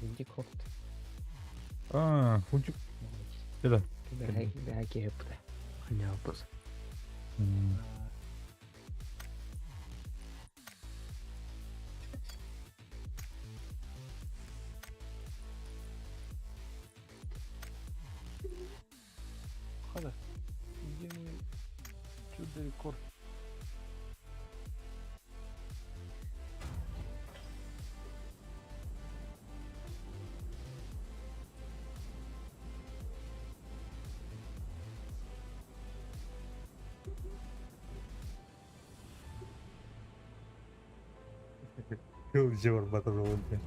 Фунтик хопт. Аа, Фунтик. Это. Бэһэ киһи ыппыта. Ханньаабыппыт. Хана. Где мой чудо-рекорд? Дьэ барбата буолбут.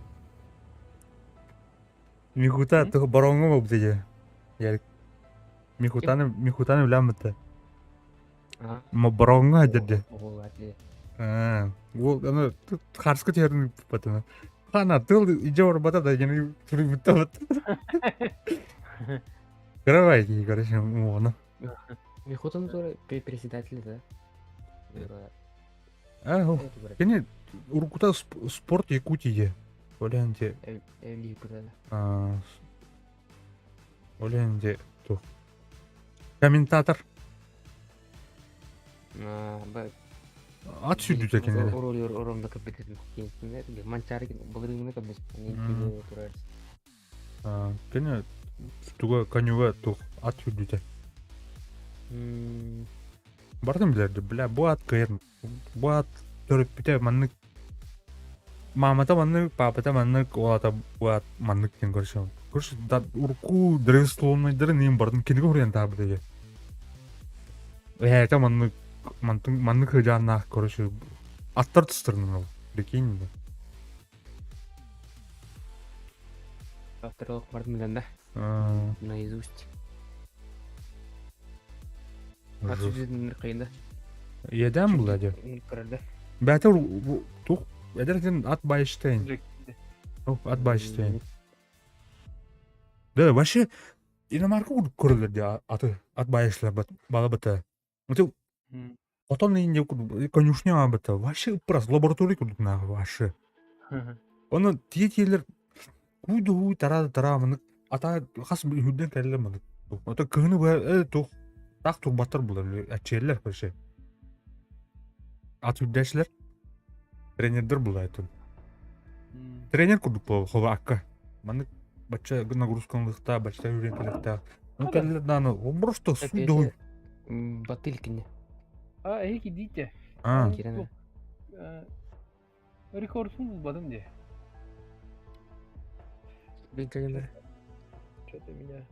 Михута тух бороҥҥо буолбут дии. Ярик. Михутаны Михутаны билэн бытта. Бороҥҥо сылдьар дии. Аа, уол аны харска түһэрин ыппатына. Хана тыл идьэ барбата да дьэни суруйбуттабыт. Кыравай киһи короче уону. Михутан тоже председатель, да? Аа, кини уруккута спорт Якутии. Ол иһин Ол иһин дьэ туох комментатор ат сүүрдүүтэ кинилэр. Кини туга конюга туох ат сүүрдүүтэ. Барытын билэрди. Бля, бу ат кыайар. Бу ат төрөппүтэ маннык Маамата маннык, паапата маннык, ол аата бу аат маннык диэн көрсөм. Короче, да, урукку древословнайдарын иин бардым кинигэ суруйан таабыт этэ. Эһээтэ маннык, мантын, маннык сыдьааннаах, короче, аттар тустарынан ол. Прикинь, да. Аттар олох бардым билэн да. А, Наизусть. Ат сүдүн кыйында. Иэдээн булла дьэ. Көрөрдө. Бээтэ тух эдэр син ат байыштайын. Ат байыштайын. Да, вообще иномарка курдук көрөлөр дии аты ат байышлар бала быта. Это Хотон инде конюшня быта вообще ыппырас лаборатория курдук нахуй вообще. Оны тие тиелер куйду тара тара мынык ата хас үрден кэллэ мынык. Ото кыһыны быһа тух так турбаттар булар аччиэллэр вообще. Ат үрдээчилэр тренердер булар этим. Тренер курдук буол хоба акка. Маннык бачча нагрузкалыхта, бачча үрентилихта. Ну кэллэр дааны просто судой. Батылькини. А, эһиги идите. А. Кирена. Рекордун булбатым дии. Блин, Что-то меня...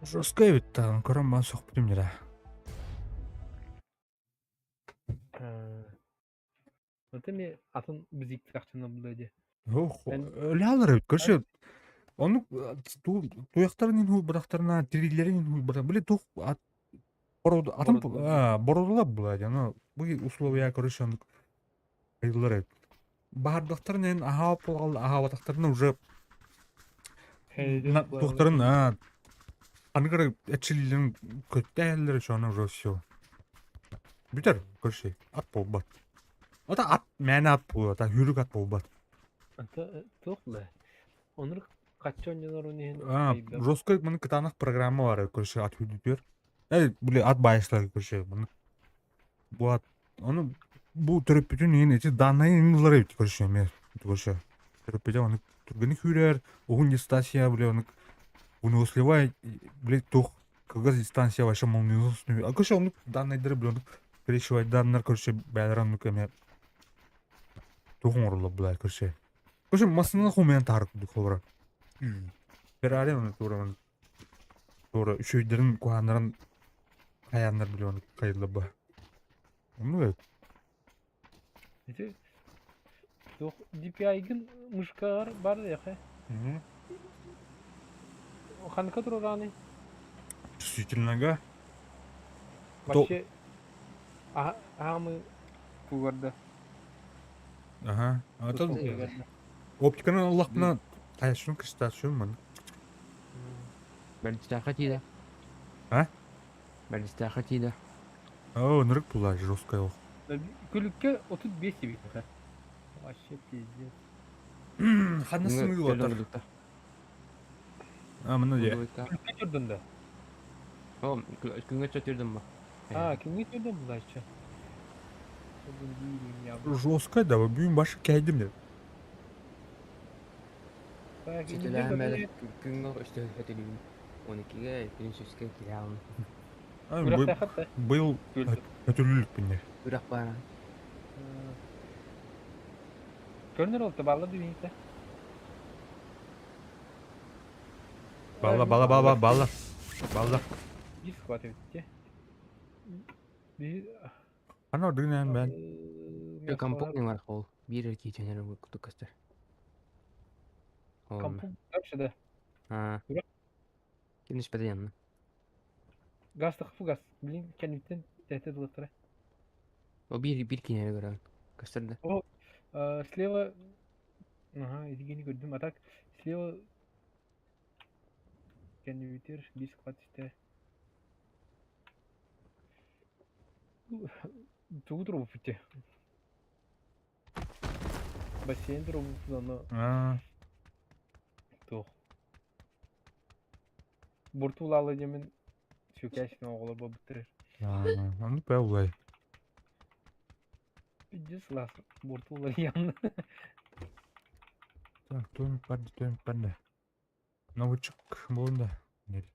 Жестко эбит таҕын көрөн баан сөхпүтүм дьэ. Это ми атын бизиктахчына булла дии. Ох, өлөалар эбит. Көрсө оннук туйахтарын иһин бырахтарына, тириилэрин иһин бырах. Били тух ат атын бородулар була дии. Аны бу условия короче оннук айыллар эбит. Баһардахтарын эн аһаабат буолал аһаабатахтарына уже туохтарын аны эрчиллиилэрин көттөһөллөр еще аны уже все. Бүтэр, короче, ат буолбат. Ата ат мээнэ ат буолуо, ата хүрүк ат буолбат. Ата туох да. Онур хаччы онньонорун иһин А, жесткой маны кытаанах программа бар, короче, ат хүрдүтүөр. Эй, били ат баайышлар, короче, маны бу ат ону бу төрөппүтүн иһин ити данные ылар эбит, короче, эмиэ, короче, төрөппүтэ ону түргэнник күүрэр, уһун дистанция, били, ону выносливая, били, туох кылгас дистанция вообще молниеносный. А короче, оннук данныйдары, били, оннук пересчивайданнар, короче, бээлэр оннук эмиэ туох оҥоруллар былай, короче. Короче, массыына хомуйан таһар курдук холоро. Феррари ону туора туора үчүгэйдэрин куһааннарын хайааннар били ону хайыллар ба. Оннук эбит. Ити туох DPI-гын мышкаҕар бар яхе. Ханка турарааный? Чувствительного. Вообще аамы кугарда. Ага. А то оптиканы ыллахпына хайашын кыстааччым маны. Бэлистээххэ тиийдэ. А? Бэлистээххэ тиийдэ. Оо, ынырык була жесткая ох. Күлүккэ 35 эбит. Вообще пиздец. Ханна сымыгы отар? А, мына дьэ. Күҥҥэ турдун да? О, күҥҥэ чөтүрдүм ба. А, күҥҥэ турдун булааччы. Жестко да, бүгүн башы кэйдим деп. Ситилэһэмэ күҥҥэ өстөһөтүлүүн. 12-ге, күн сүскэ кирэҕин. Быйыл өтүлүлүкпүн Үрэх баара. Көрүнэр ол табалла дүйүнтэ. Балла, балла, балла, балла. Балла. Биир схват эбитти. Ана ордугунан бен. Компония бар ол. Биир кииченер кутук көстөр. Компон дальше да. А. Ким испэдэ янна. Газ тахфу газ. Блин, кэнниттэн тэтэ дылыттара. О биир биир кинери көрөбүн. Көстөр да. О, слева Ага, Евгений көрдүм. А так слева кэннибитир биир склад истэ. Тугу турбуппут дии? Бассейн турбуппут онно Аа. туох. Буртуулаалы диэмин сүкээсин оҕолор буолбуттар. Ону пэ улай. Пиздец сылаас буртуулар явно. Так, төмүк барды, төмүк барды. Новичок буолун да. Нет.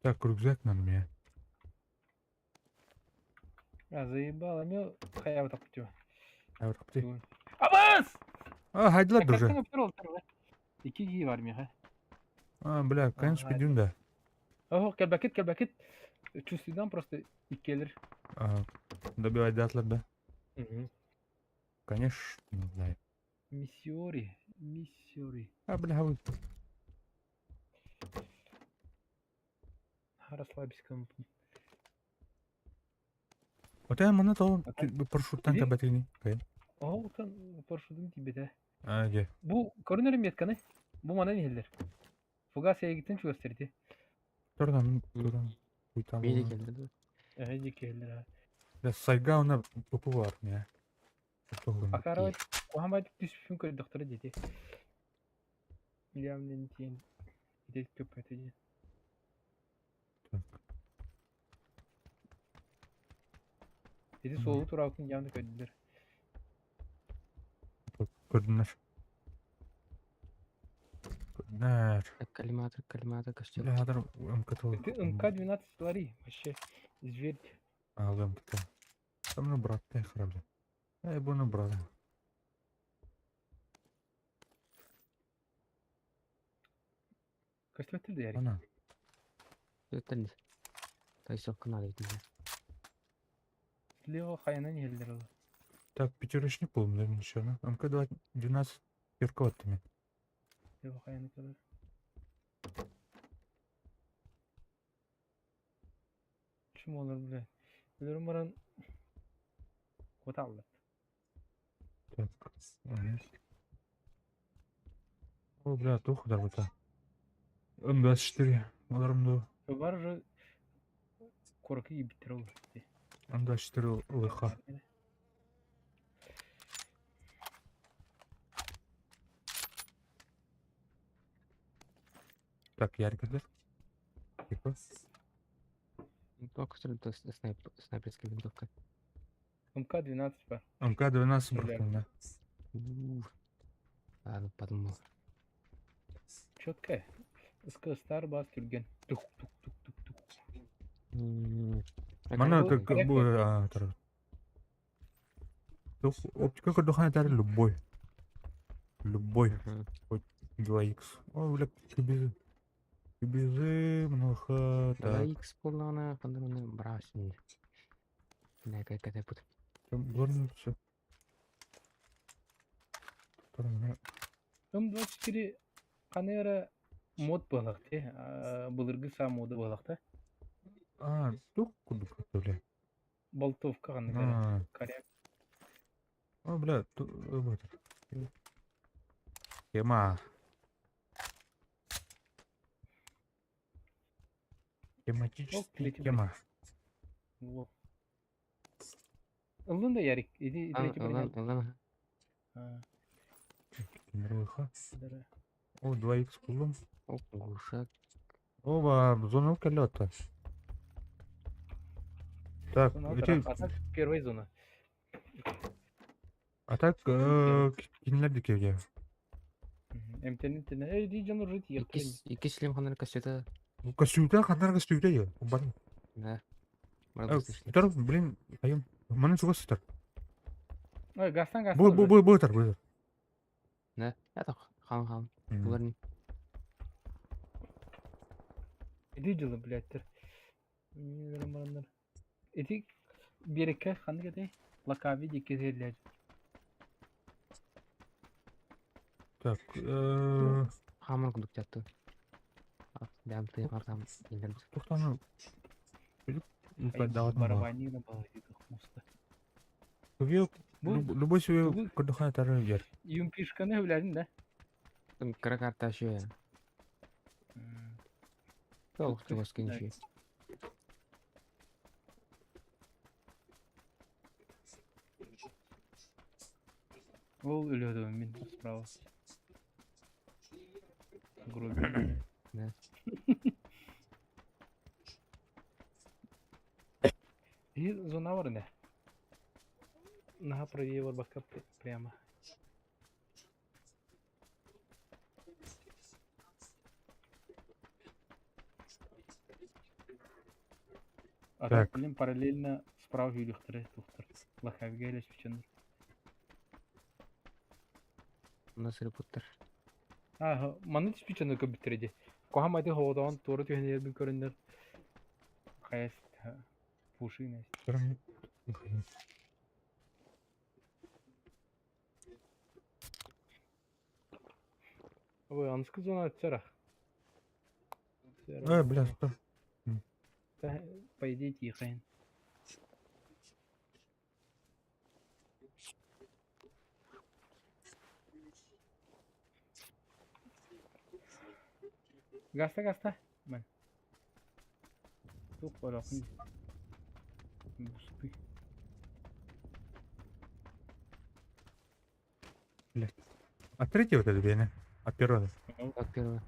Так, рюкзак на мне. А, заебало, ну, хайа так путю. Ты. Абас! А, хайдылар друже. Икки киһи бар миэхэ. А, бля, конечно, пидюн да. Ох, кэлбэкит, кэлбэкит. Чувствуйдан просто иккиэлэр. А, добивать датлар, да? Угу. Конечно, не знаю. Миссиори, миссиори. А, бля, вы. Расслабься, комп. Вот я мана то парашюттан Иди. кабатыни. Оо, там парашютун тиийбэтэ. А, где? Бу көрүнэр метканы. Бу манан иһиллэр. Фугас эйигиттэн чугас сирди. Турдан, турдан. Уйтан. Биир келди да. Эһэ диэки иһиллэр. Аа. Да, сайга она попу бар меня. Акаарабай куһаҕан баайдык түспүппүн көрдөхтөрө диэти. Явно тиийэн ити көппөтө дии. Так. Ити суолу тураабытын явно көрдүлэр. Көрдүнэр. Көрдүнэр. Коллиматор, коллиматор көстөр. Бля, хатыр МКТ. Ты МК-12 лари, вообще зверь. А, МКТ. Там ну брат, ты храбрый. Эй, буну брат. Көстүбэттэр да ярик. Ана. Өттен. Тайсок надо идти. Слева хайанан иһэллэр ол. Так, пятерочник был, да, ничего. МК-2, 12 киркотами. Слева хайаны кэлэр. Чумолар, бля. Өлөрөн баран куоталлар. Так. Ага. О, бля, тух дарбыта. М24. Оларымду. Бар уже куоракка киирбиттэр ол. М24 ЛХ. Так, Ярик, да? Типа. Винтовка, что ли, снайперская винтовка. МК-12 бар. МК-12 Бля. брат, да. Ух. Ладно, подумал. Четкая. СК Стар бас түрген. Тух тух тух тух тух. Мана бу- как бы а, тар. Тух, оптика курдухан это любой. Любой. 2х. О, бля, кюбизы. Кюбизы, много. Давай Так. X полнана, пандана, брасни. Не, как это пут. Там главное все. М24 ханера мод буоллах те. Былыргы саа мода буоллах та. А, туох курдук бля. Болтовка ханнык эрэ. А, Коряк. о, бля, вот. Тема. Тематический летит. тема. Во. Ыллын да Ярик, иди Ылан, иди ылан, ылан. А, Кемеровыха. да. О, 2х кулум. О, глушак. Оба, зона колета. Так, Зона эти, А так первая зона. а так, кинилер дикевге. Эмтенин тene. Эй, ди жан уже тиер. Иккис, иккис шлем ханар кассета. Костюмта, ханар костюмта я. Убан. Да. Брат, слышно. Тор, блин, айым. Маны чугас сытар. Ой, гастан гастан. Бу, бу, бу, бу, тар, бу. Да. Это хан хан. Булар не. Иди жылы, блядь. Ити берекке ханнык этэй? Лакави диэки сиэллэр. Так, Хамар курдук жатты. Бэм тыйгар там инер. Тухтаны Барабанина балайдык муста. Бу Любой себе тугу- курдухана тары жер. Юмпишканы билэрин да? Кыра карта шуя. Толук Тут чугас да. кинши. Ол өлөдө мин справа. Грубо. Да. И зона бар не? Наха правее бар бакка прямо. А так, Так. блин, параллельно справа юлихтыры тухтыр. Лахавге элеш пиченер. Уна сырыпыттар. А, маны түспүчөнө көбүттүрү Кохам айды хоодоон туора түһэнербин көрөннөр. Хайас пушина. Ой, анскы зона царах. Бля, что? По идее тихо. Гаста, гаста. Мен. Тук баракын. Буспи. А третий вот это бене. А первого. Так первое.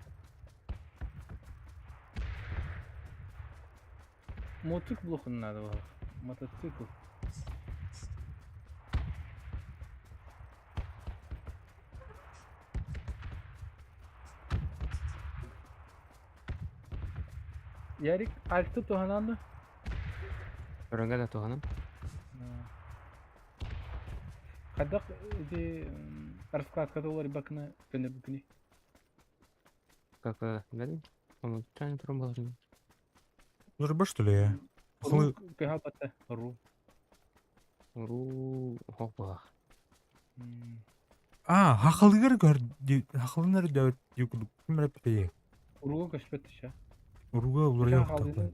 Мотоцикл плохо надо было. Мотоцикл. Ярик, альты туһананды. Өрөнгө да туһанам. Хайдах ити раскладката олар бакына көнөр бүкүнү. Как билдим. Оны чан турун болор. Зурба, что ли, я? Хлы... Кыха бата ру. Ру хопа. А, хахалыгар көр... Хахалынар дәвет юкудук. Ким рәп тее? Руга көшпөт ша. Уруга улар yok.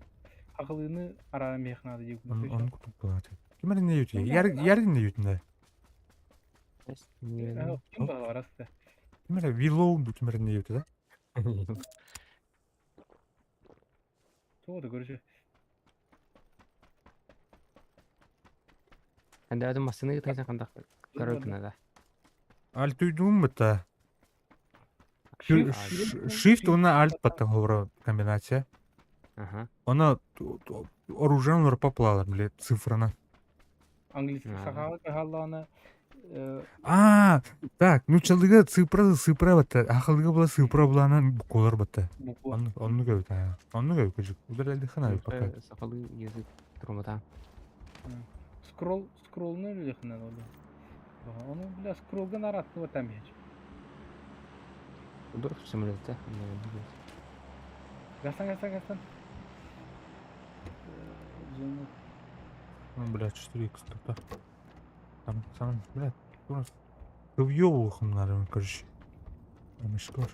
Хахалыны ара мехнады дип. Оны кутуп болады. Ким не юту? Яр яр не ютунда. Ким багараста. Ким ре Виллоу ду ким не юту да? Тоғды көрүшү. Анда адам масыны тайсан кандак көрөкүнө да. Аль туйдум бата. Shift уна альт бата ховро комбинация. Ага. Она оружие улар поплала, блядь, цифрана. Английский А. сахала кахаллана А, так, ну чалыга цифра цифра бата. Ахалыга була цифра булана буквалар бата. буква. Оны оны көрөт, а. Оны көрөт, көжүк. Удар хана пока. Сакалы язык турмата. Скролл скроллны үлехнен олы. Оны бля скроллга наратты вот там яч. Удар самолетта. Гастан гастан гастан. Зона Ну, блядь, 4х тут. Там, сам, блядь, у нас Въебывал надо, короче. Мышкор.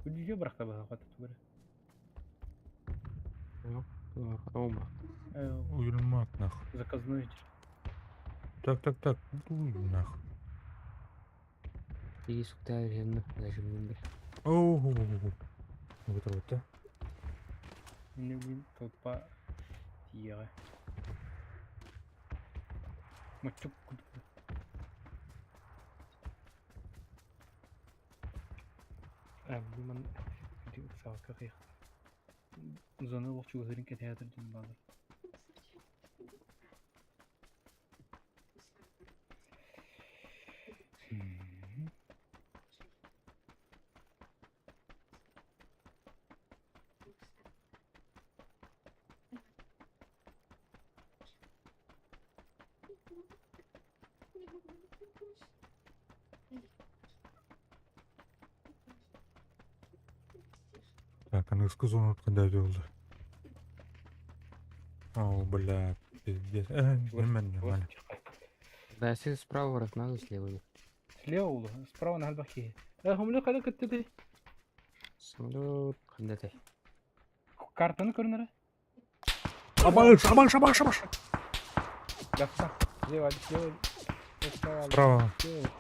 Үлүгө биракта бага катып түгөрө. Оба. Уйулмат нах. Заказной. Так, так, так. Нах. И суктаа даже мин Оу. Вот. Мин толпа тиэҕэ. Моччук курдук. Ман ыксаакка кыах. Зона олох чугаһыырын кэтэһэ дьон бааллар. Так, аныгыскы зону когда oldu. О, бля, пиздец. Нормально, нормально. Да, если справа враг надо, слева. Слева улу, справа на альбахи. Хомлю када кыттыды. Самолет кандаты. Картаны көрүнөрө. Абаш, абаш, абаш, абаш. Жақсы. Слева, слева. Справа. Справа. Слева.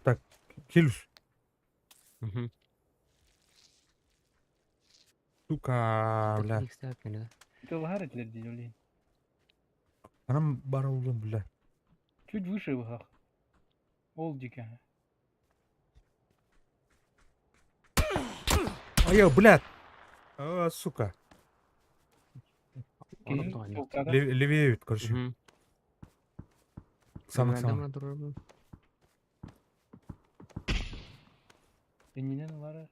Так, Хилюс. Угу. Сука, бля. Тылгар этилер дейм олейин. Анам бар улым, бля. Чуть выше выхах. Ол дике. Ай, блядь. А, сука. Левее, ведь, короче. Угу. Самый самый. Эннинен улары.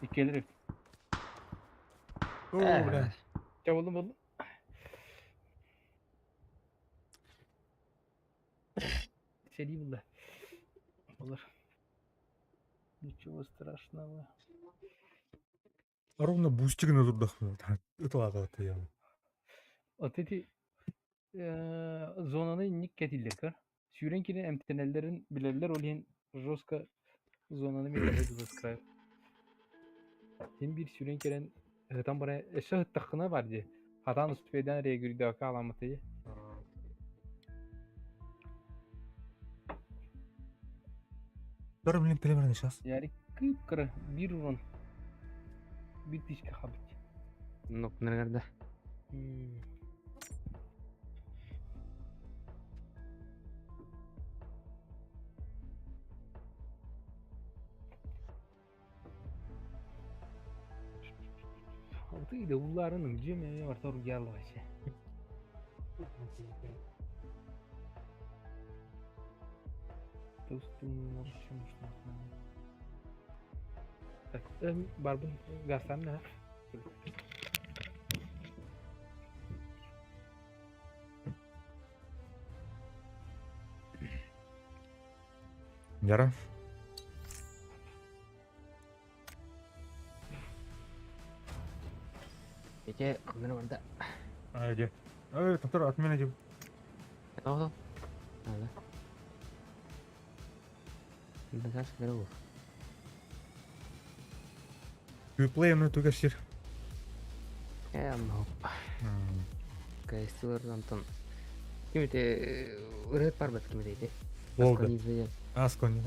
Иккелер. О, бля. Ча болдум болдум. Сери булда. Болар. Ничего страшного. Ровно бустигini турдах. Это ладно, я. Вот эти зонаны инник кэтиллэр. Сүүрэн кини эмтэнэллэрин билэллэр, ол иһин жестко зонаны миэтэҕэ заскрайб. Син биир сүүрэн кэлэн ыһытан баран өссө ыһыттаххына бар дии. Хатаан успейдаан реагирдаакка аламмыта дии. Dur, блин, примерно сейчас. Ярик кып-кыра биир урон биир тысяча хабыт. Ну, наверное. Алты да уларының жеме ортор вообще. Так, барбын гастан да. Яра. Эти кымнары барда. А, где? Эй, тотор, отмена деп. Надо. Базар здоров. Replay на туга сир. Ну. Кайсылар Антон. Кимите ырыт бар бат кимите ити. Волга. Аскони.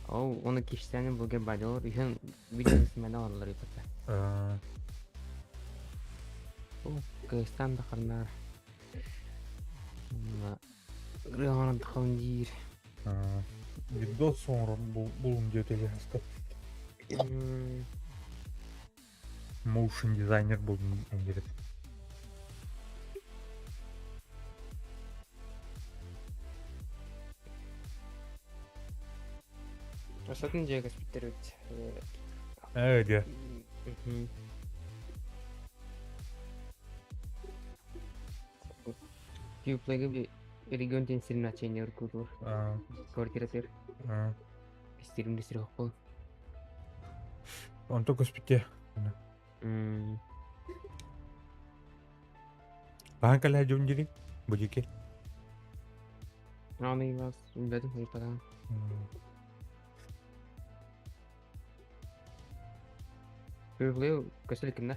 Ол оны киштәне булган бадылар иһен видеосы мәдә алалар ипәтә. О, кайстан да карнар. Рыган тахын дир. Видос соңрон булун дип теле аска. Motion дизайнер булдум керек. Асатын жайга спиттер бит. Э, де. Кьюплеге регион тен сирин кудур. Квартира тер. Стирим сир хопол. Он только спите. Баан калла жум жири. Бужике. Аны вас билбэтим ыйыппатаҕым. Күрүлү көстөр кимнэ?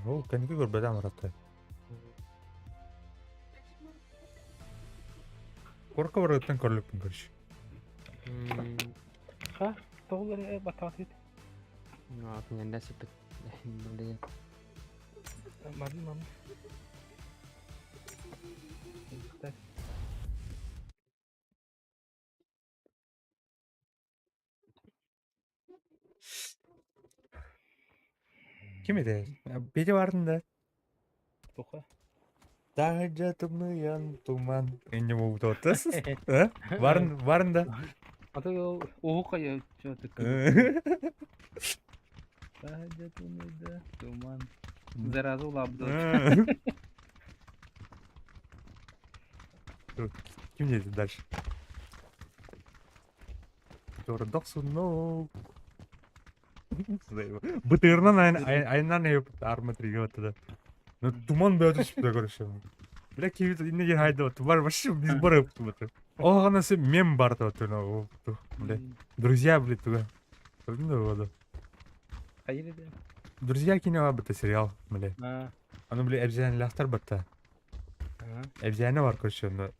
Ол кэнники көрбөтөм ыратты. Корка барыттан көрүлүкпүн короче. Ха, тоҕулар батаатыт. Атын сиппит. Марын мам. Ким этэ? Петя бардын да? Тоха. Таһырдьа тымныйан туман. Инне буолбут Барын, барын да. Аты оһука Таһырдьа тымныйда туман. Зараза улаабыт. Ким едет дальше? Тордоксунок. Бытырынан айынан арма тригет да. Ну туман бөтүс да короче. Бля кивит инне хайда бар вообще без бары вот. О, она се мем бар то ну бля. Друзья, блядь, туда. Ну, Друзья кино это сериал, бля. Аны бля обезьяна ляхтар батта. Обезьяна бар, короче, но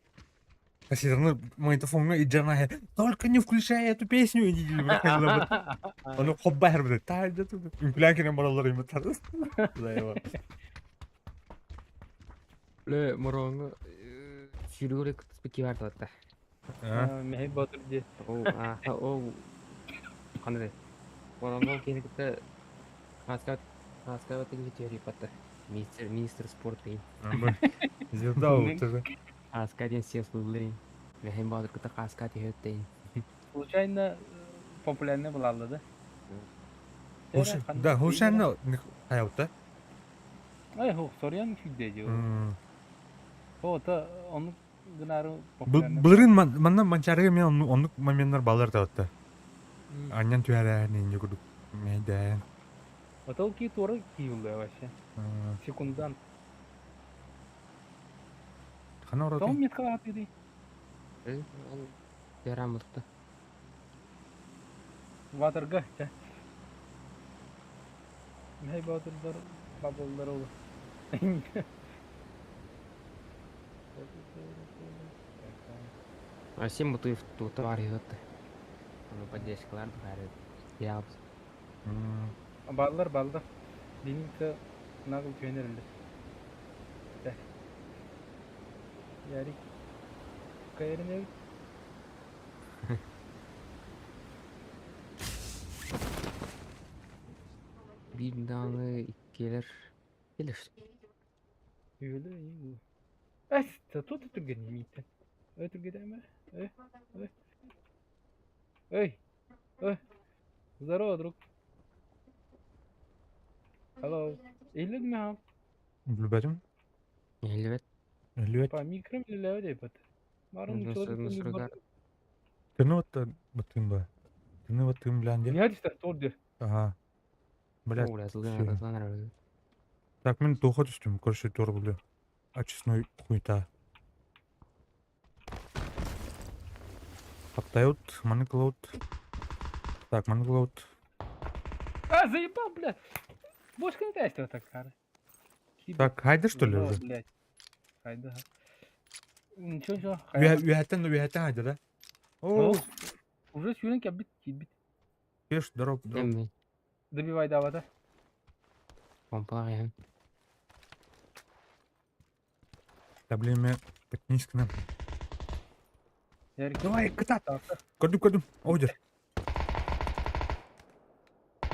Кассирны магнитофонга иджана только не включай эту песню Ону хоббахер бит. Та Үҥкүлээн бараллар иматтар. Ле мороҥу сүүрүгүрэ кытыспыт киһи баар Мэһэй Боотур дии. Ол ол ханна Мороҥҥо киһини кытта Хаска Хаска киһи түһэриппаттар. Министр министр спорта Звезда вот Хаска диэн съезд булларин. Мэһэй Боотур кытта Хаска түһэттейин. Случайно популярный булалла да? Да, случайно хаялта. Ай, хо, сорян күйде же. О, та onu гынары популярный. Былырын манна манчарыга мен оннук моменттар балар табатта. Аннан түһәрәһин инде курдук. Мэйдээн. Отол ки туора киюлла вообще. Секундант. Хана Том ороты. метка атыды. Ол ярамытта. Ватерга. Мэһэй Боотурдар бабыллар ол. Арсен Бутуев тута бар иһитте. Аны поддержкалар бары. Я Баллар баллар. Линка нагыл түһэнэриллэр. Ярик. Кайрын бир дааны иккилер келер. Үөлэ iyi. Эс, тут түрген мийтен. Ой түрген эме. Ой, ой. Ой. Ой. Здорово, друг. Hello. Иһиллэдиҥ ха? Билбэтим. Элбет. Элбет. Па микром илэлээбэт эбит. Барын Насыргар. Тыны вот бытым ба. Тыны вот тым блянде. Не дистер тордер. Ага. Блядь. Оля, всё. Так, мен тоха түстүм, короче, тор булды. Очистной хуйта. Хаптают, маныклаут. Так, маныклаут. А, заебал, блядь. Бошка не тестер так кары. Так, хайда что ли уже? Блядь. Хайда. Ничего, ничего. Үһәттен, үһәттен хайда, да? О, Уже сүүрэн кэлбит, киирбит. кеш, дроп, дроп. Эмми. Добивай давата. Помпалар яһын. Да, блин, мен так низко нам. Ярик. Давай, кытат. Көрдүм, көрдүм. Одер.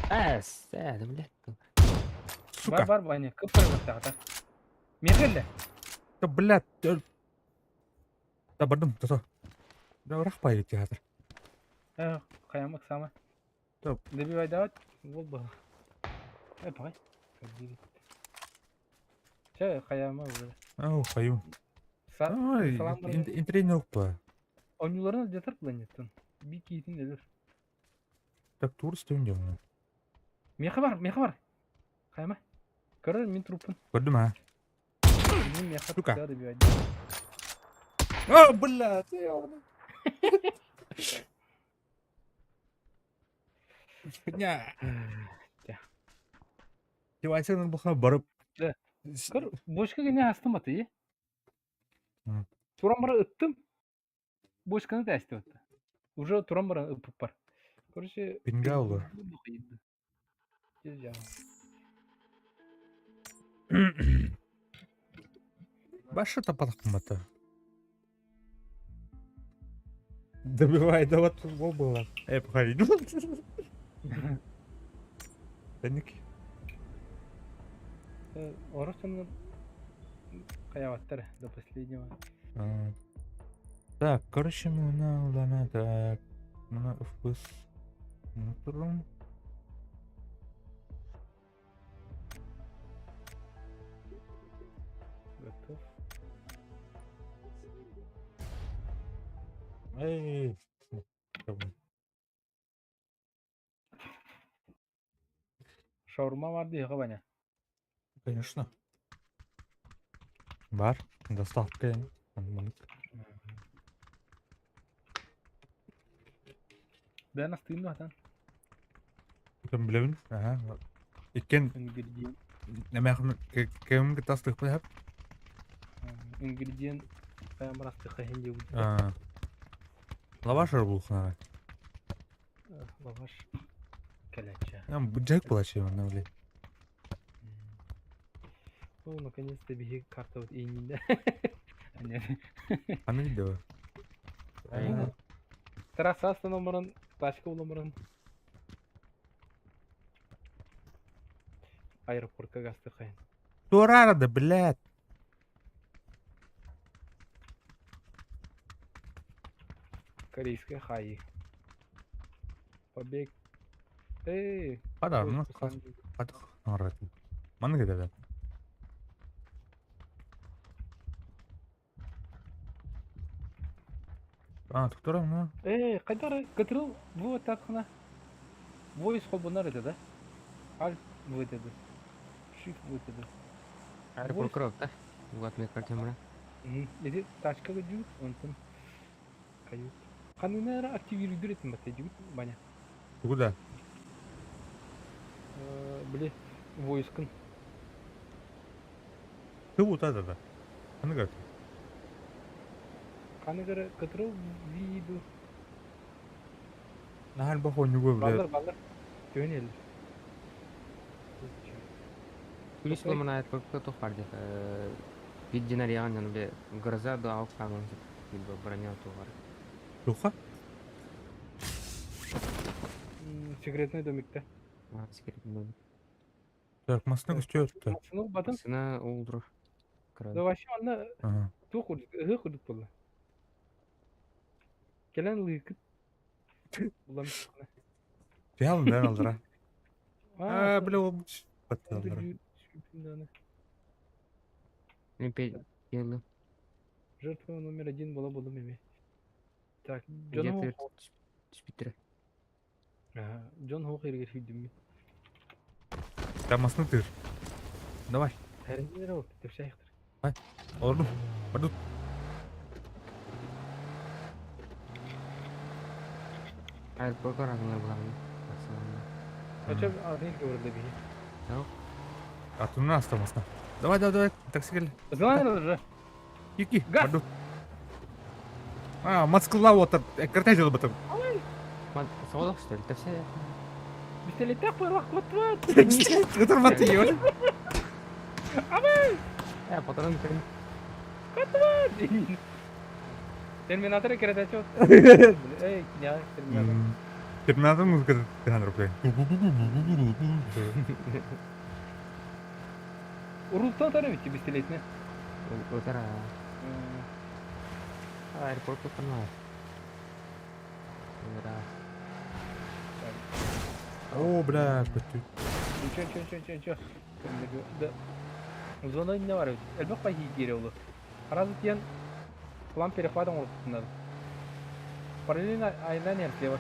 Эс, э, блядь. Сука. Бар бар Ваня, кыппыр баттаҕата. Миэхэ Да, блядь. Да, бардым, то Да, рахпай театр. Э, хайамык сама. Топ. Добивай давать. Вот бы. Э, пагай. Чэ, хайама уже. Ау, хаю. Ай, интернет опа. Ойнуларын жатар планеттан. Би киитин өлөр. Так, тур стоим делаем. Миэхэ бар, миэхэ бар. Хайама. Көрөр мин труппун. Көрдүм, а? Мин миэхэ Сука. добивай. А, блядь, Ня. Девайсың бұқа барып. Көр, бочка гене астым аты. Туран бара ыттым. Бочканы тәсти отты. Уже туран бара ыпып бар. Короче, Пинга олы. Башы тапалықпын Добивай, да вот футбол было. Эй, погоди. Тэнник. Оросонун хайаваттар до последнего. Так, короче, мына улана так. Мына вкус. Турум. Готов. Эй. Шаурма бар дии Ваня. Конечно. Бар. Доставка. Бэйэн астыын дуо хатан? Ким билэбин? Аха. Иккен Ингредиент. эмээхин кэмин кытта астыахпын сөп. Ингредиент хайан бар астыахха иһин диэбит. Лаваш булхунара. Лаваш кэлээччи. Быдьаһык буолааччы манна били. О, наконец-то биһиги картабыт ииннинэ. Аны видео. Трасса астынан баран, тачка булан баран аэропортка гастыхайын. Туорара да, блядь. Корейская хаи. Побег. Эй, Хада, ну, Манна кэлэ. А, туктара, ну. Ээ, хайдах кытырыл бу аттахына Voice холбонор этэ да? Alt вытеды. Shift вытеды. Аэропорт да? Вот мне картина. Ити тачка дьүүт, онтон кают. Ханына эрэ активируйдур этим батта дьүүт, Ваня. Куда? Били, войскын. Ты вот это да. Ханныгар. Ханныгар кытырыл виду. Наһаа элбэх оонньууга бile. Баллар, баллар. Төһөн эллэр. Күлүс ламана аэропортка туох баар диэх виддинарияҕын дьон бile гроза да аук хаалан либо броня туоҕар. Туха? Секретный домикта. А, секретный домик. Так, масына көстүө өттө. Масына батын. Масына уулдур. Да вообще манна туох курдук, ыһыы курдук буолла. Кэлэн ылыыкыт. Булан Фиалын бэйэн алдыра. Аа, бля, ол батталлара. Мен Жертва номер один была булым эми. Так, Джон Түспүттэрэ. Дьон оһох иһигэр сүүрдүммүт. Тамасны тыыр. Давай. Тэриннэр ол, тэпсээхтэр. Олордум. Бардут. Аэропорка разыңар буларны. Ача атын илге барда биһи. Атымнан астамасна. Давай, давай, давай. Такси кел. Знаю уже. Кики. Газ. Бардут. А, мацкылла отыр. Кыртай жолы батыр. Соҕотох что ли? Тэпсэ. Пистолеттаах буоллах куттубат. Кытырмат ее. Э, патрон кэлин. Куттубат. Терминатор кирэтээччи Эй, киниэхэ терминатор. Терминатор музыка тыһан рублей. Урултан тары битти пистолетне. Отара. Аэропортка канал. О, бля, көттү. Ничего, ничего, ничего, ничего. Да. Зона инне бар эбит. Элбэх пайһыы киирэ олу. Араас тиэн план перехвата оҥорбутунан. Параллельно айаннаан иһэр слева.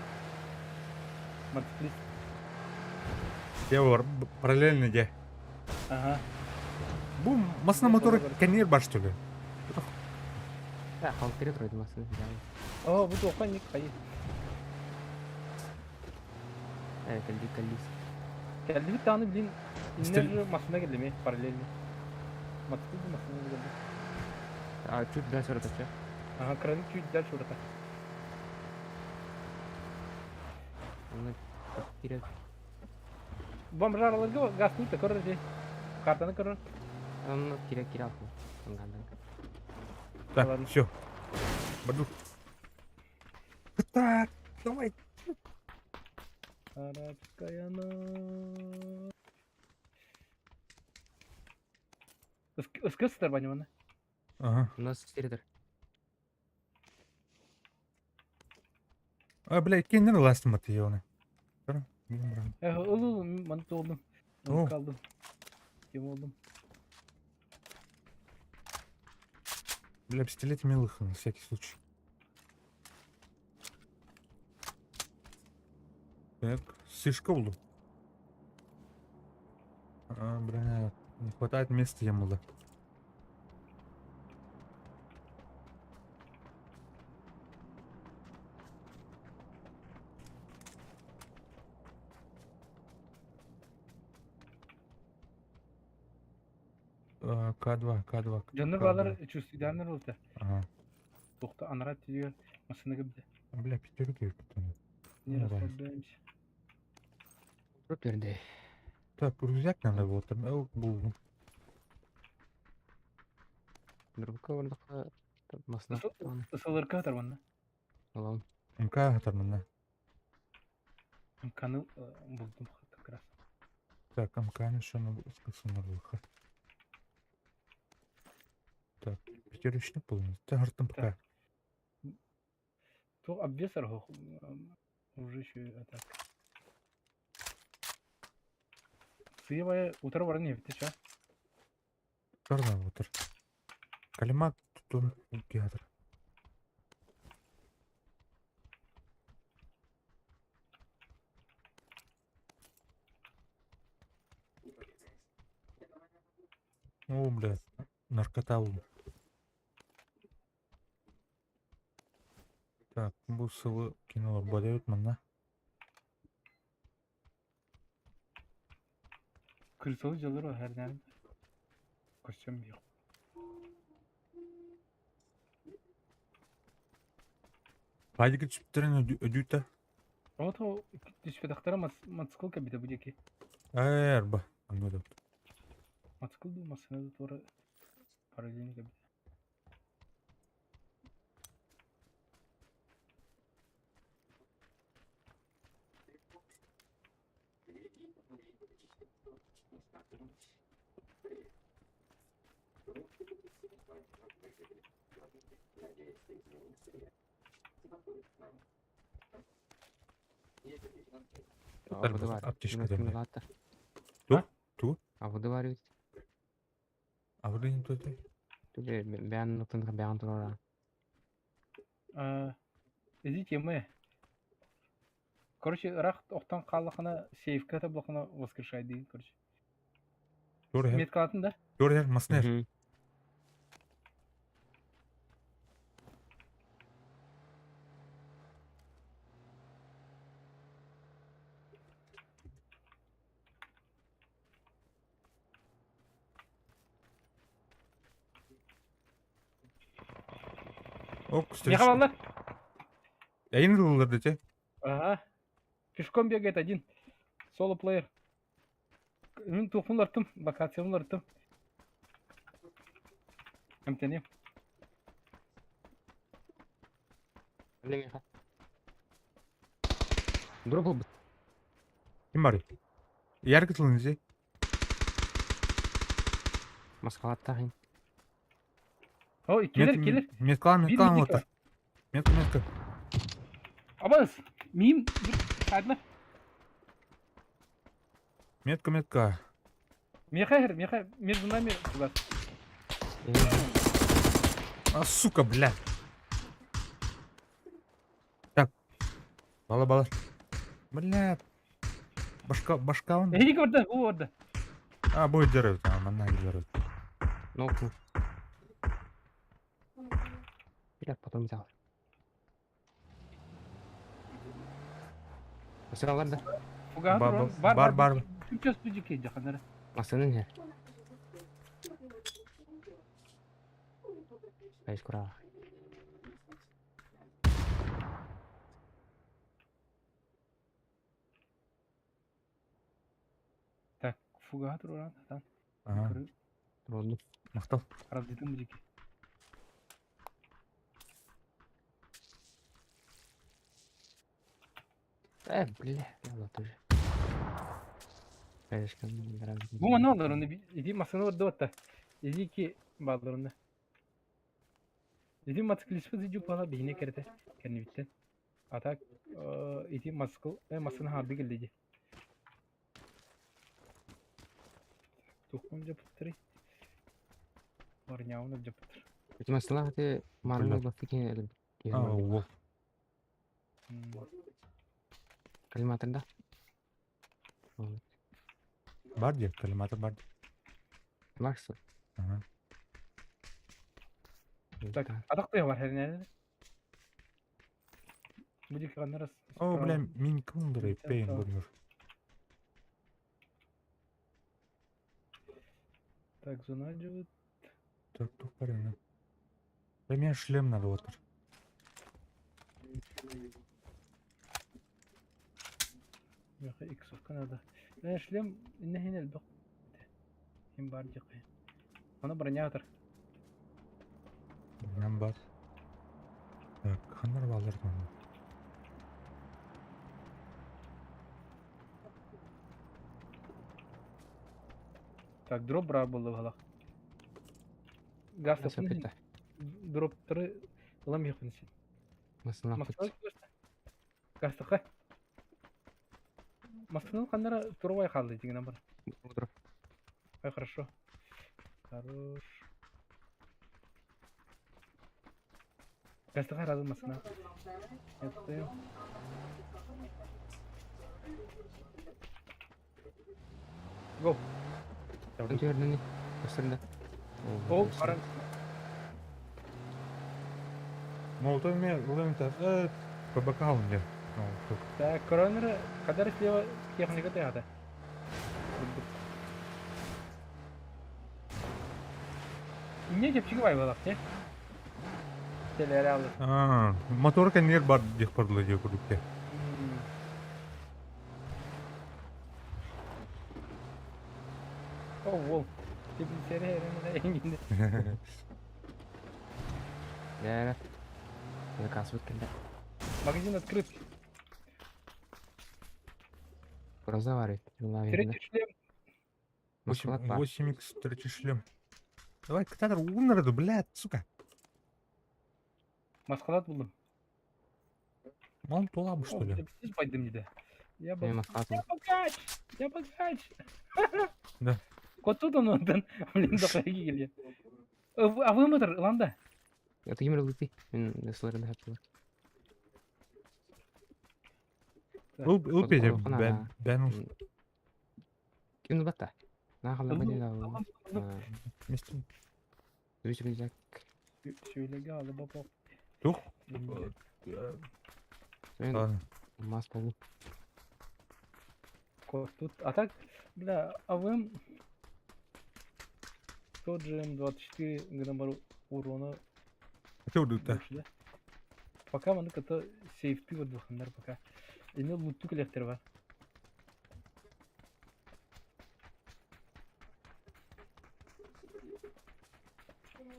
Мотоциклист. Я бар, параллельно де. Ага. Бу масына мотор кэннигэр бар что ли? Да, халтыры турар массыына дьаабы. Оо, бу туохха инник хайы. Э, кэллик кэллик. Кэллибит даҕаны билин Стил- иннер массыына кэллими параллельно. Мотоцикл да массыына кэлли. А, чуть дальше урата Ага, кыраны чуть дальше урата. Онно киирэр. Бомжараларга газны көрөр дии. Картаны көрөр. Онно киирэ киирэ алпын. Ангандан. Так, Ладно. все. Баду. Так, давай. Арабская ночь. Ыскы сытар баньманы. Ага. У нас четыре А, блядь, киндер ластым от ее. Ыл ыл маны толдум. О. Калдым. Кем болдум. Бля, пистолет милых на всякий случай. Так, сышка буду. А, бля, не хватает места ему, да. А, К2, К2. Дьоннор К2. балар чувствуйданнар болта. Ага. Тохта анарат түйе масына кебде. Бля, пятерки потом. Не Ну, да. расслабляемся. Туруп берди. Так, рюкзак надо было там. Э, был. Дурбука бардакка масына. Ысылырка тарванна. Алам. МК там на. Каныл булдум как раз. Так, МК еще на выход. Так, пятерочный полный. Так, артом пока. То обвес архох уже еще атак. Сыевая утро баран не битте ча. Тарда отыр. Калимат тутун театр. О, блядь, наркота был. Так, бу сылы кинолар бодайбыт манна. Крысолы жалыр herden. Костюм yok. Пайдыгы түптерин өдүүтэ. Ото түспетахтара мотоцикл кабита бу диэки. Ээ, арба. Анны да. Мотоцикл ду массына да туора параллельно кабита. Тарбыз, аптечка да, бля. Ту? Ту? А выдаваривать? А вы не тут? Түле бән нутын бән турара. Идите мы. Короче, рах охтан қаллахана сейфка таблахана воскрешай дейін, короче. Тур хер. Меткалатын да? Тур хер, маснер. Ок, Меха баллар. Эйин рулар дете. Ага. Пешком бегает один. Соло плеер. Мен тухмун артым, локациямын артым. Эмтенем. Дроп был. Ким бар? Яркы тылын зи. Маскалаттахин. Ой, келер, келер. Меткалан, Бир меткалан метка. отыр. Метка, метка. Абас, мим, Адна. Метка, метка. Меха, меха, между нами туда. А, сука, бля. Так. Бала, бала. Бля. Башка, башка он. Эйик орда, у орда. А, будет деревья, а, манна деревья. Нокну. 50 потом взял. Масыналар да. Фугас Бар бар бар бар бар. Сейчас пүдүкке жакынары. Масыны не? Бәйс кура. Так, фугас туран атан. Ага. Roldu. Мактал. Правдитин мужики. Бля, я тоже. Бу мана алар оны иди масыны бар да Иди ки баллар оны. Иди мотоциклист бу жупала бихине керте. Кенни биттен. А так иди моцикл масыны харды келди. Тухун жапыттыры. Барняуны жапыттыр. Эти масла ты марны бафыки А, ол. Калиматор да? Бар деп, коллиматор бар деп. Барсы. Ага. Так, адак бар херне. Будик канарас. О, бля, мин кымдыр эппейин көрүнөр. Так, зона живут. Так, тух бар эми. Бля, меня шлем надо отыр. Меха иксовка надо. Мен шлем инне хин элбек. Хин бар жакы. Аны бронятор. Мен бар. Так, хандар балдар там. Так, дроп бра булды бала. Газ Сапыта. дроптары ылам якын сен. Масла Маскал Гастыка. Маскал кандара турбай калды деген бар. Ай, хорошо. Хорош. Гастыка разы масына. Это Го. О, баран. Молотов мен улам та ПБК алын деп. Так, коронер кадар слева техника тягата. Не чепчик бай балак, не? Телере алды. А, мотор конвейер бар деп бардылы деп көрдүк. О, вол. Теплицере эрене эңинде. Да. Заказ вот Магазин открыт. Разговаривает. Третий шлем. 8 х третий шлем. Давай, кататор умер, блядь, сука. Маскалат булдум. Мал тула что ли? Сиз байдым деди. Я богач! Я богач! Да. Кот тут он ондан. Блин, да келген. А вы мотор, ланда? Это ким лыты? Мен сларында хаттылар. Ыл ыл педе бен бен Ким батта? Нахала бадила. Местим. Рүчүрүзак. Сөйлеге алып бапа. Тух. Мас болу. Кот тут. А так, бля, АВМ тот же М24 граммар урона больше, да? Пока маны ката сейфти вот двухандар пока. Эне лутту коллектор бар.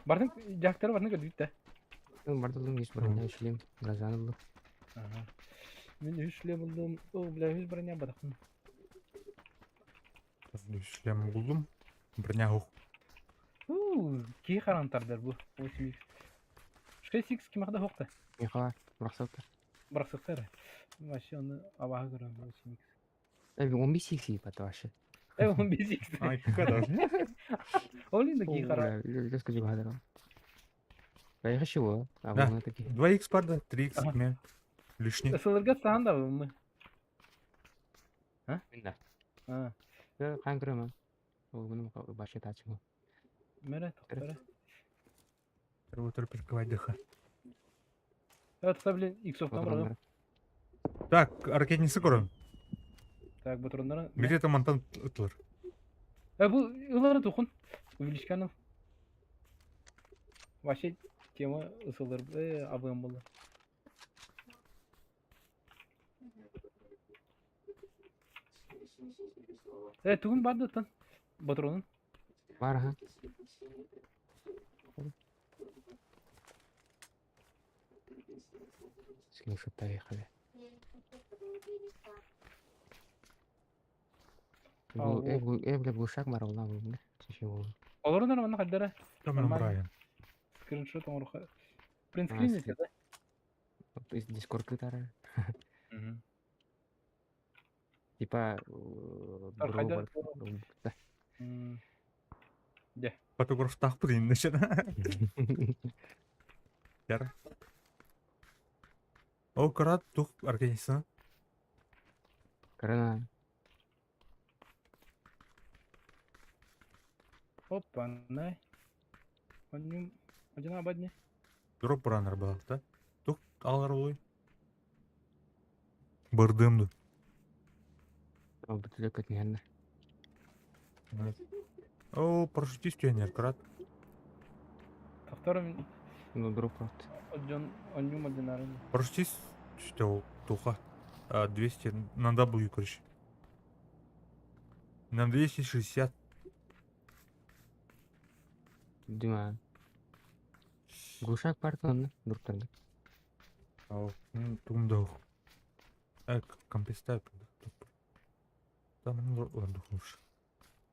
Бардың жактар бардың көрдүк да. Бардылым еш броня шлем, газанылы. Ага. Мен үч шлем булдум. О, бля, үч броня бадакмын. Шлем булдум. Броня хук. У, ки харантардар бу. 8x. 6x ким хада хокта. Миха, браксаттар. Браксаттар. Вообще оны абага көрөм 8x. Э, 15x бата вообще. Э, 15x. Ай, какая Олин да ки хара. Леска жугадара. Я хочу, а Да. вы такие. 2х бар да, 3х Ага. мен. Лишний. Сылырга саанда мы. Да. А, Кан көрөм. Ол муну башы тачым. мере токтора. Отыр прикрывать дыха. Это, блин, иксовтан баралым. Так, ракетница көрөм. Так, батроннары. Билет мантан ытылар. Э, бу ылары тухун. Увеличканов. Вообще тема ысылыр, э, абыам было. Э, тугун барды тан. Батронун. Бар ха. Скриншот поехали. А, Э, э, бля, глушак бар ол да. Олорун манна хайдара. Там Нормально. Скриншот оҥоруха. Принтскрин скрин. этэ да? Из Дискорд гитара. Типа Так, хайда. бро да. Дьэ. Фотографтаахпыт иннешен. Яр. Ол кырат тух ракетница. Корона. Опа, най. Онньум. Одина абадни. Дроп раннер была, да? Тух алар олой. Бырдымды. Ол бүтүлөк көтүнһэннэ. О, парашютист түйенер, кырат. Тохторум Ну, дроп просто. одьон онньум одинарын. Парашютист что ол туха. 200 на W, короче. На 260. Дима. Глушак партонна, дроптарды. Ал, тугумда. Компестап. Там лучше.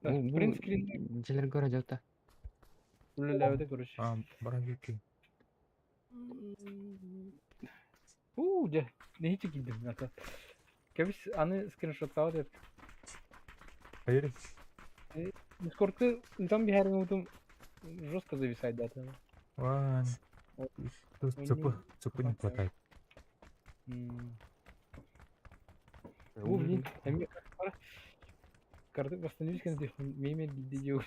Так, принтскрин Джилер города. үлэлээбитэ короче. А, баранки. Уу, дьэ, нэһииччэ киирдим ата. Кэбис аны скриншоттаабат эт. Поверь. Дискордка ыытан биһэрин утум жестко зависает да. Вань. Цепы, цепы не хватает. Бу блин, эми карты восстановить кэнди меме видео.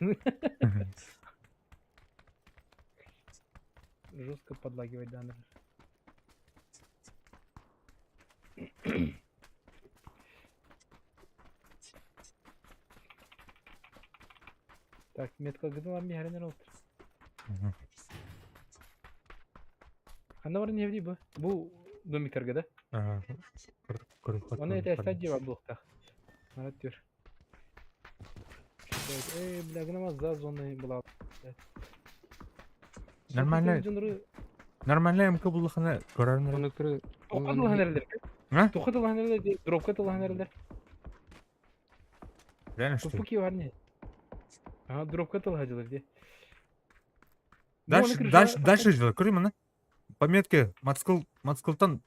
Жестко подлагивать данные. Так, метка гыдылар михәренер олтыр. Ханна бар не бу? Бу домиктерге да? Ага. Оны это стадия бар булуктах. Марат түр. Эй, бля, гынама за зоны была. Нормально. Нормально МК буллахана көрөрнөр. Оны көрө. Тухатылаханерлер. А? Тухатылаханерлер, дропка тылаханерлер. Реально что ли? Тупуки бар не? Ага, дропка тылахадылар де. Дальше, дальше, дальше делай. Көрейм ана. Пометки. Мацкыл, Мацкылтан.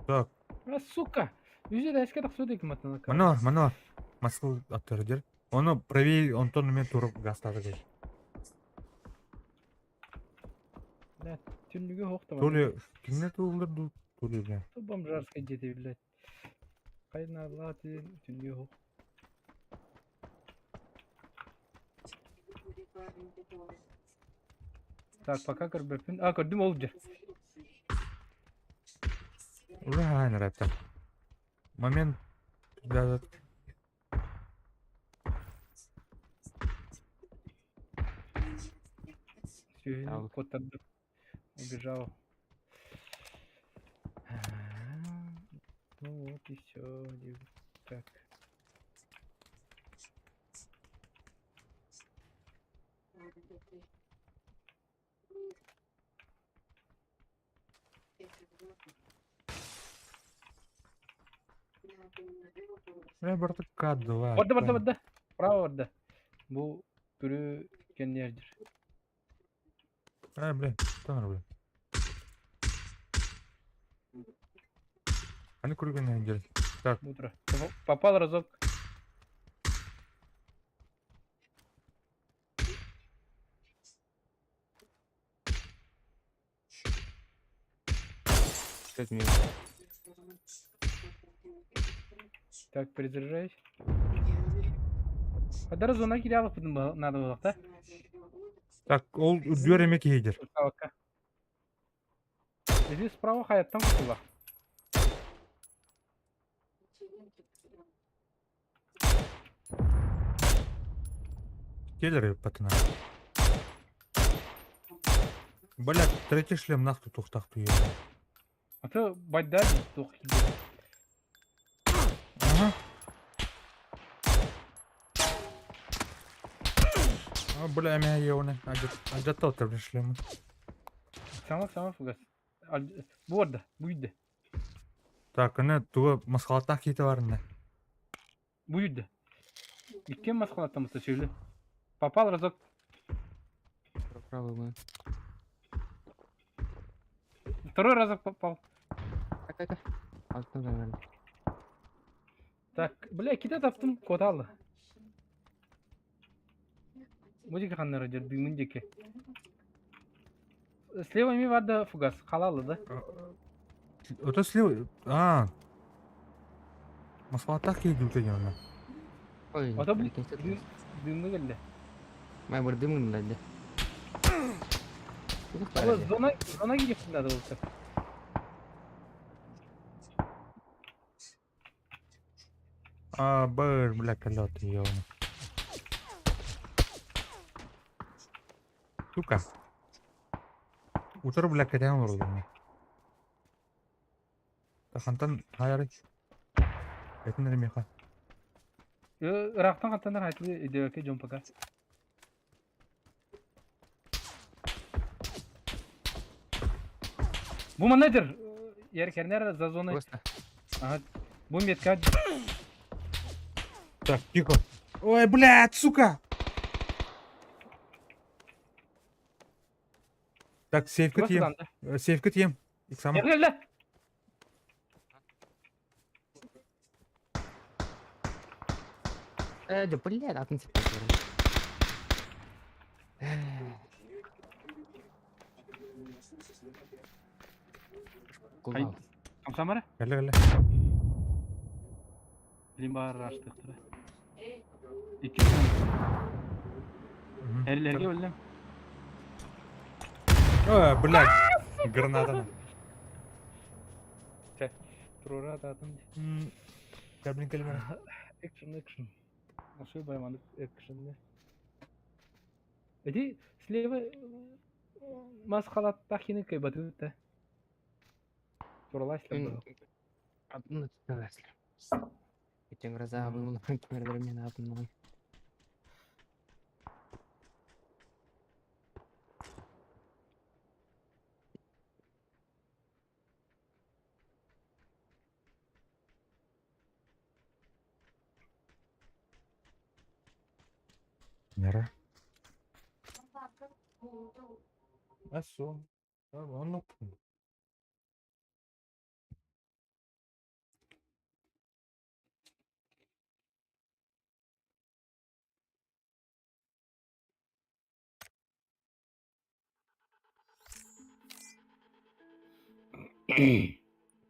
Так, А, сука! Үзе дәшкә тақсу дейк матына. мана бар, мана бар. Мацкыл аттары дер. Оны правее Антон мен туруп гастады көр. Түннүгө хохта То ли кимне туылдыр, то ли бля. То бомжарская дети, блядь. Кайна латы түннүгө хох. Так, пока көрбөппүн. А, көрдүм ол жер. Ура, нравится. Момент. Да, да. Сүйүн Ал. коттарды. Убежал. Ну вот и все. Так. Бля, барты К2. Барда, барда, барда. Право барда. Бу түрү кеннердир. А, бля, там, бля. Аны көрген әйел. Так, Утро. Попал разок. Кстати, мне Так, перезаряжаюсь. Кадар зона кире алып надо было, да? так, ол үрдүөр эме киһидер. Усталка. Иди справа хайаттан кутула. Келер патына. Блядь, третий шлем нахуй тухтах туе. А то байда тух Ага. А, бля, меня еуны. Ажаттал третий шлем. Сама сама фугас. Бу орда, бу үйде. Так, аны туга маскалаттах киите барында. Бу үйде. Иккен маскалаттамыста сөйле. Попал разок. Правый мы. Второй разок попал. Так, так, так. Алтын наверное. Так, бля, кита таптым, коталы. Бу диэки ханнара дьэр дыымын диэки. Слева ми барда фугас, халалы да? Это слева... А. Маскалаттах киһи дүүтэ дьоно. Ой, Ото бу прикинь, дым дымны кэллэ. Май бір дымын да. Ол зона зона кириэхпин надо болта. А, быр, бля, колет, ёбаный. Сука. Утыр, бля, кэтэн олордум. Тахантан хайары. Этин ремеха. Ыраахтан хантанар хайтылы идеяке дьон пока. Бу манна этер Еркернер за зоной. Просто. Ага. Бу метка Так, тихо. Ой, блядь, сука! Так, сейфка Чугас тием. анда. Сейфка тием. Иксама. Эргэллэ. Да, блядь, атын сеппет. Кулал. Хамсамара? Кэлэ, кэлэ. Билин баар аштыктара. Икки Эрлерге өллем. Ой, блядь. Граната. Турура ататын. Кәблин кэлмэ. Экшн, экшн. Ошо байманып экшн. Эти слева мас халаттах хины кайбатыта. Туралась ли? Атын Этим гроза был, например, мен атын. Нера. Асо. Онно.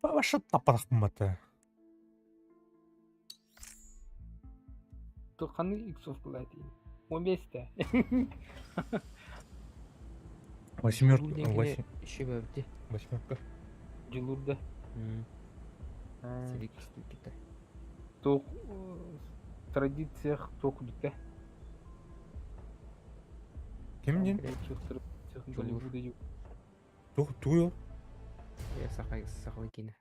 Баша тапарах мата. Туханы иксов кылайт. 15-те. Восьмерка. Восемь. Еще бәбді. Восьмерка. Жылурда. Селик кита. Тух традициях тух бите. Ким дин? Жылур. Тух туйо. Я сахай сахай кине.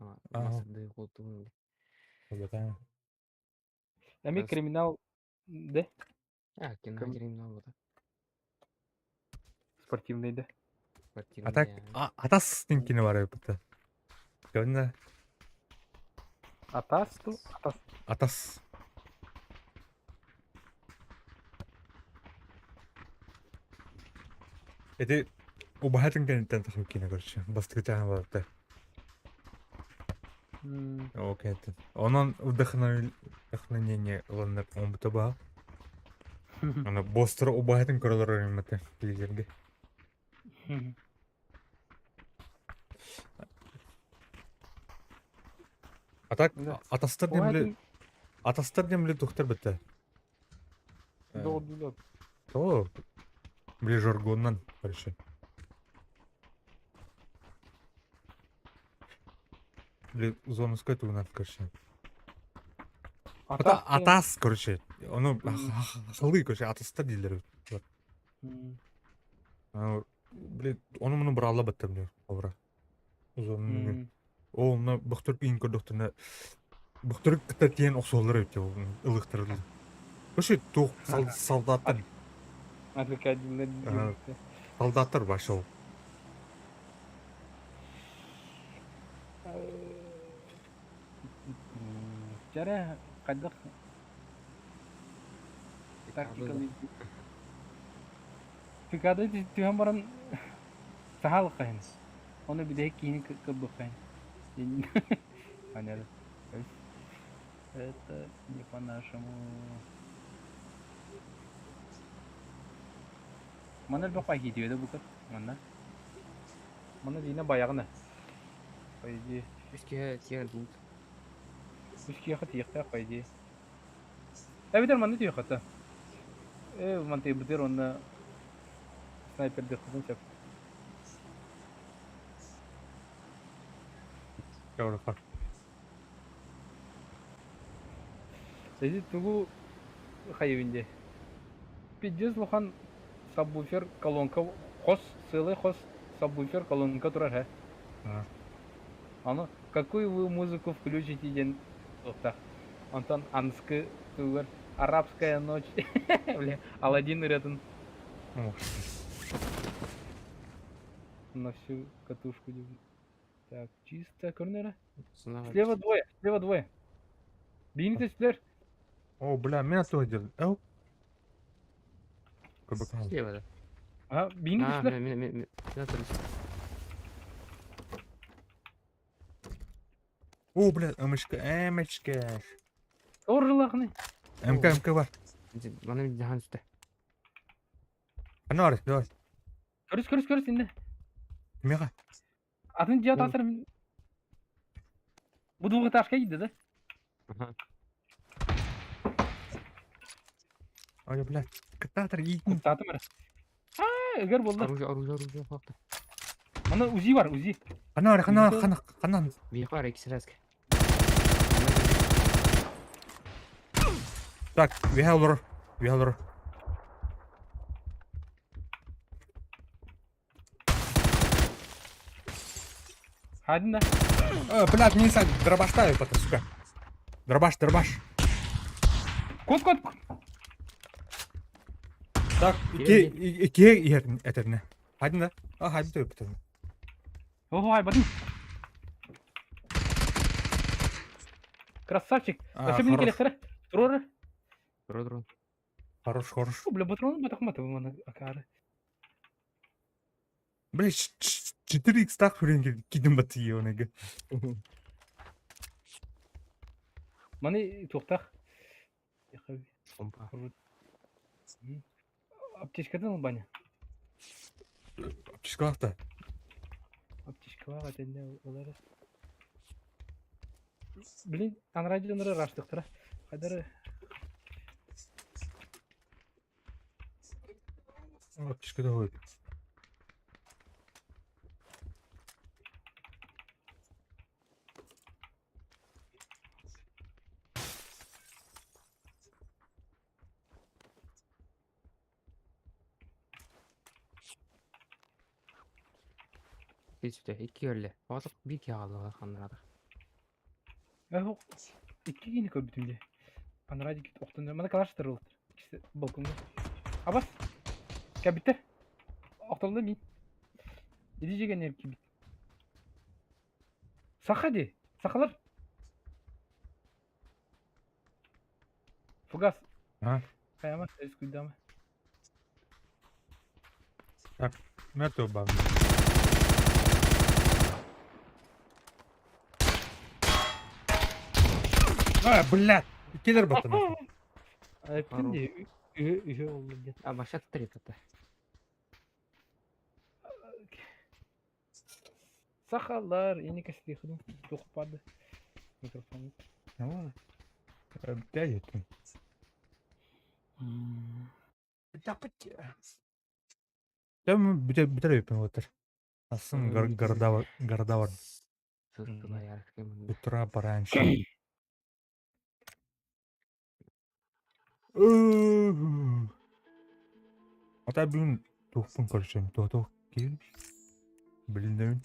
Ага. Масырды қолтуын. Эми криминал де А, кино криминал вот. спортивный де. А так, атас тинкини бар эбит. Көрдүн Атас ту атас. Атас. Эти убахатын кенеттен тахып кине короче. Бастыгытаан барда. Окей. Онон вдохновение ылыныр омбута баа. Аны бостер убахатын көрөлөр эмете билгерге. А так атастар демле атастар демле тухтар битте. Доо О, били жаргоннан короче. Били зоновскай тугунан короче. Ата атас короче. Ону халыы короче атаста дииллэр. Били ону муну быраалла баттам диyor. Обра. Зонун. Ол онно бөхтөрүк иин көрдөхтөрүнэ бөхтөрүк кытта тиэн охсуоллар эбит ылыахтара. Короче туох солдаттар. Солдаттар вошел. Чэрэ хайдах тактикалыы Пикада түһэн баран саһаалыккайын. Ону бүтэһик киһини кырбыккайын. Понятно. Это не по-нашему. Манна элбэх киһи бу манна. Манна диинэ баяҕына. По идее. Үс киһи тиэр буут. Үс киһиэхэ тиийиэхтээх по идее. Эбэтэр манна тиийиэххэ Ээ, мантыйбытыгар уонна снайпердыахпытын сөп. Эти тугу хайыбын дии. Пиздец улахан сабвуфер колонка хос сыалай хос сабвуфер колонка турар һэ. Аны какую вы музыку включите диэн туохтаах. Онтон аныскы тугар арабская ночь бля Аладдин ырыатын на всю катушку диэн. Так, чисто көрүнэрэ. Слева двое, слева двое. Биини түстүлэр. О, бля, меня тоже делают. Эл. Слева, да. А, биини А, түстүлэр. Меня тоже. О, бля, МЧК, МЧК. Оржылахны. МК, МК бар. Маны жахан түсті. Ана бар, давай. Көрүс, көрүс, көрүс инде. Мега. Атын дьиэ тахсар Бу двухэтажка киирдэ да? Аха. Ой, блядь. Кататор иитин. Куттаатым эрэ. Аа, ыгар буолла. Оружие, оружие, оружие, хуакта. Мана УЗИ бар, УЗИ. Хана бар, хана, хана, хана. Биир бар, икки сэрээскэ. Так, үөһэ олорор. Үөһэ олорор. Хадина. Блядь, не знаю, дробаш ставил потом, сука. Дробаш, дробаш. Кот, кот. Так, ики, ики иһэр этэрнэ. Хадина. А, хадин төпүтэн. Ого, ай, батын. Красавчик. Вообще мин келехтера. Турор. Дрон, дрон. Хорош, хорош. Бля, патрон батахмата мана акары. Бля, 4x так хүрэн кидэн бат ёнэг. Маны туохтаах. Помпа. Аптечкадан ылбаня. Аптечкалаах Аптечкалаах этэннэ ылары. Блин, анараа дьоннору ыраастыахтара. Хайдары Аптечкада ой. Үстэ, икки өллө. Оҕотох биир киһи хаалла ханнараатах. Икки киһини көрбүтүм дии. Анараа диэки охтон маны калаштар ылыттар. Иккиси балкоҥҥа. Абас! Кэбиттэр. Охтолло мин. Иди дьиэгэннэр киирбит. Саха дии. Сахалар. Фугас. А? Хайама, өскүйдама. Так, мертвый баб. А, блядь! Киллер баттан. Эптин дии. Үһү үһү олду диэн. А башат три тата. Сахалар, ини кэстиэхин туох баарды. Микрофон. Бля, Там бүтэр өйпүн отыр. Асын города города бар. Сыстыбайарскай С утра пораньше. А так бүгүн туохпун көрсөм, туох киһи билиннэбин.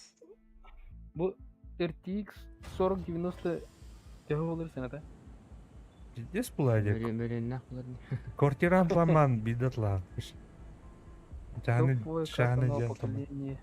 Бу RTX 4090 төһө буолар сыаната? Пиздец буолаа диye. Бөлүннэх булар. Квартирант ламан бидат лаан. Чааны Топовая карта чааны нового диэн там. поколения.